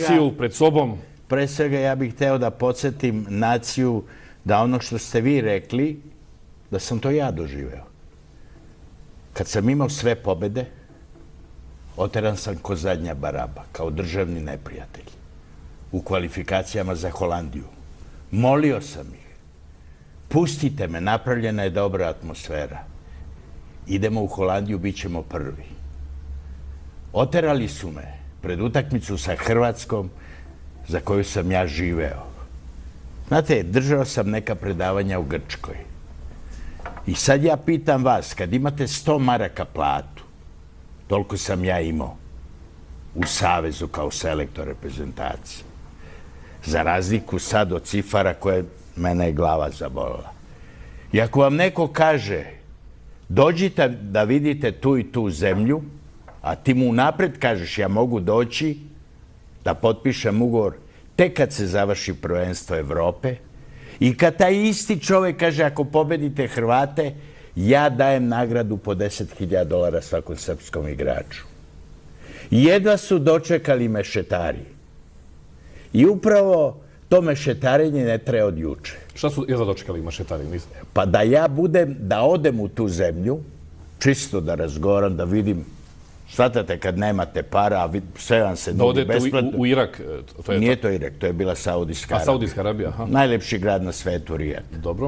naciju pred sobom. Pre svega ja bih hteo da podsjetim naciju da ono što ste vi rekli, da sam to ja doživeo. Kad sam imao sve pobede, oteran sam ko zadnja baraba, kao državni neprijatelj, u kvalifikacijama za Holandiju. Molio sam ih, pustite me, napravljena je dobra atmosfera. Idemo u Holandiju, bit ćemo prvi. Oterali su me pred utakmicu sa Hrvatskom, za koju sam ja živeo. Znate, držao sam neka predavanja u Grčkoj. I sad ja pitam vas, kad imate 100 maraka platu, toliko sam ja imao u Savezu kao selektor reprezentacije. Za razliku sad od cifara koje mene je glava zabolila. I ako vam neko kaže, dođite da vidite tu i tu zemlju, a ti mu napred kažeš, ja mogu doći da potpišem ugovor tek kad se završi prvenstvo Evrope, i kad taj isti čovjek kaže, ako pobedite Hrvate, ja dajem nagradu po $10.000 svakom srpskom igraču. Jedva su dočekali mešetari. I upravo to mešetarenje ne traje od juče. Šta su jedva dočekali mešetari? Pa da ja da odem u tu zemlju, čisto da razgovaram, da vidim, shvatate kad nemate para, a sve vam se nudi besplatno. Da odete u Irak? Nije to Irak, to je bila Saudijska Arabija. A Saudijska Arabija, aha. Najlepši grad na svetu, Rijad. Dobro.